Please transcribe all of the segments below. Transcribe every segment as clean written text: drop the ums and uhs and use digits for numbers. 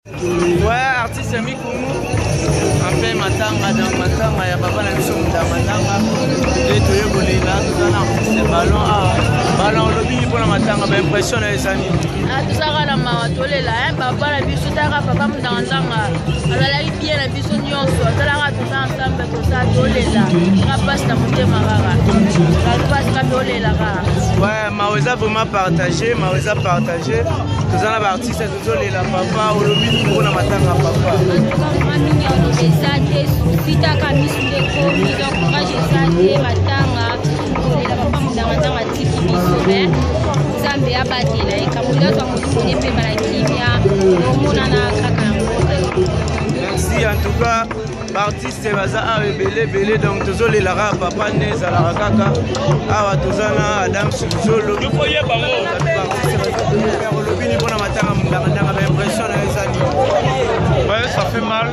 Ouais, artiste ya Mikungu enfin matanga donc matanga ya papa na biso mundangandanga nde toye kolela toza na artiste ballon awa ballon olobi mpona matanga baimpression na yo eza nini ah, tozalaka na mawa tolela papa na biso talaka papa mundangandanga azalaki bien na biso nyonso atalaka toza ensemble toza tolela ka mpasi na motema kaka mpasi ka tolela kaka ouais mawa eza vraiment partage mawa eza partage toza na baartiste Tozolela papa olobi nini mpona matanga papa? Mingi oloba eza te susi taka misu nde ekomi donc courage eza te matanga kolela papa motanga atiki biso me nzambe abatela ye kamoli azwa molimo ne mpe bala kimia omonana kaka yango. Merci en tout cas baartiste baza awa ebele ebele donc tozolela kaka papa nde ezalaka kaka awa toza na adam sulzolo olobi ni mpona matanga ndangandanga baimpression na yo eza nini? Ouais, ça fait mal.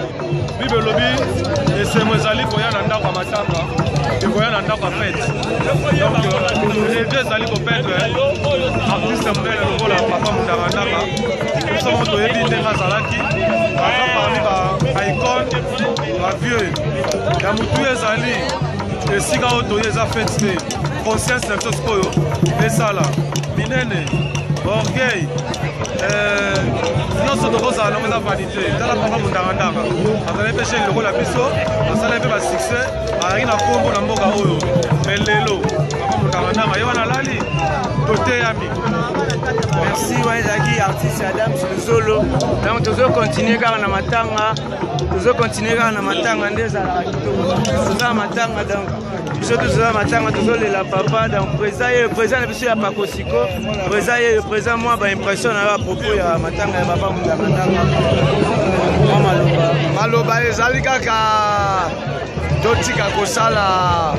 Bible elobi esengo ezali koya na ndako ya matanga ekoya na ndako ya fete. Donc reve ezali koperdre artiste monene lokola papa mundangandanga. Biso moko toyebi ndenge azalaki, aza parmi ba icone ba vieux ya motu. Ezali esika oyo toye eza fete te. Conscience na biso sikoyo esala minene orgueil nyonso tokozala nango eza vanité. Tala papa mondangandanga azali mpe jeune lokola biso, asalaki mpe basuccès, azalaki na nkombo na mboka oyo. Mais lelo papa mondangandanga ye wana alali, toteyami. Merci. Wana ezalaki artiste Adam Luzolo. Donc tozocontinue kaka na matanga, tozocontinue kaka na matanga nde ezalaka kitoko. Toza na matanga, donc biso toza na matanga, tozolela papa. Donc président ye, président na biso ya Pakosiko, président ye, président, mwa baimpression na yo à propos ya matanga ya papa Mundangandanga, mwa maloba. Maloba ezali kaka totika kosala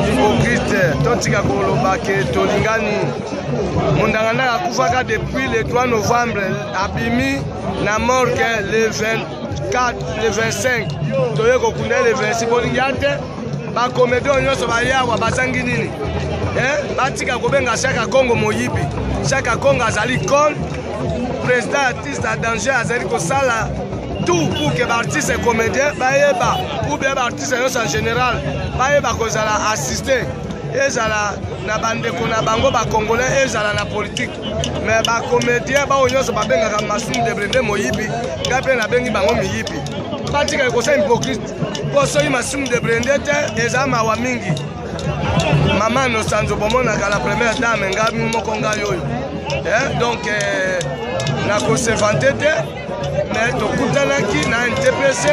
hypocrite, totika koloba ke tolingani. Mundangandanga akufaka depuis le 3 novembre, abimi na morgue le 24, le 25, toye kokunda le 26. Bolingi ya te bakomedi oyo nyonso bayawa bazangi nini? Batika kobenga Shaka Kongo moyibi. Shaka Kongo azali con président artiste à danger, azali kosala tout pour que baartiste comédien bayeba ou bien baartiste nyonso en général bayeba kozala assisté, ezala na bandeko na bango bacongolais, ezala na politique. Mais bacomédien baoyo nyonso babengaka Masumu de Brende moyibi, ngai mpe nabengi bango miyibi. Batikali kosala hypocrite, mpo soki Masumu de Brende te, eza mawa mingi. Mama Nosanzo bomonaka la première dame, ngai moko ngai oyo, donc nakose vanter te, mais tokutanaki na NTPC.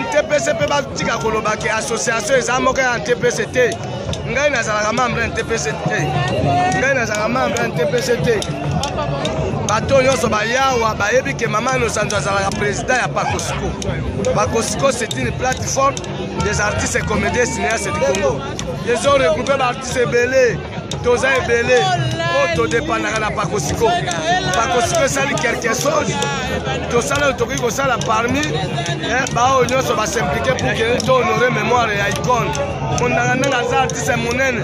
NTPC mpe batika koloba ke association eza moko ya NTPC te. Ngai nazalaka membre ya NTPC te, ngai nazalaka membre ya NTPC te. Bato nyonso bayawa bayebi ke mama Nosanzo azalaka président ya Pakosiko. Pakosiko, c'est une plateforme des artistes et comédiens cinéastes du Congo. Ezo regroupe baartiste ebele, toza ebele oyo todépendaka na Pakosiko. Pakosiko esali quelque chose, tosala oyo tokoki kosala parmi baoyo nyonso bas'impliquer pour ke tohonore mémoire ya icone Mondanga ndenge aza artiste monene.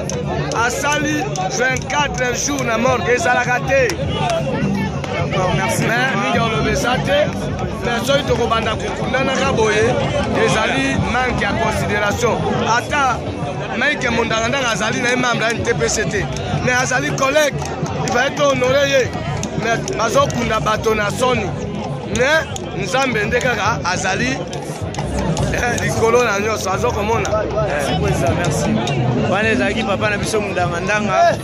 Asali 24 jours na morgue, ezalaka te. Merci. Mais mingi oloba eza te, mais soki tokobanda kokundanaka boye, ezali manque ya considération. Ata Mike Mondangandanga azali na ye membre ya NTPC te, mais azali collègue, il fallait tohonore ye. Mais bazokunda bato na soni, mais Nzambe nde kaka azali likolo na nyonso, azokomona. Merci président, merci. Wana ezalaki papa na biso Mundangandanga,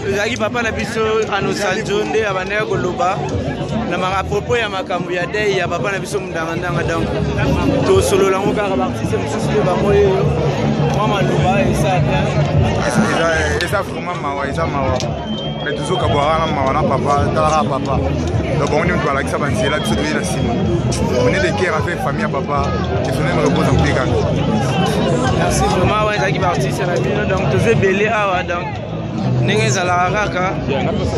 ezalaki papa na biso Anosanjo nde abandaki koloba na à propos ya makambo ya dei ya papa na biso Mundangandanga. Donc tosolola yango kaka baartiste mosusu mpe bango oyo mwa maloba esa bien. Eza vraiment mawa, eza mawa, mais tozokabwaka na mawa na papa. Talaka papa, donc bango nde moto balakisa banzela, biso toye na nsima. On est de cœur avec famille ya papa, que son âme repose en paix kaka. Merci vraiment. Wana ezalaki baartiste na bino, donc toza ebele awa, donc ndenge ezalaka kaka.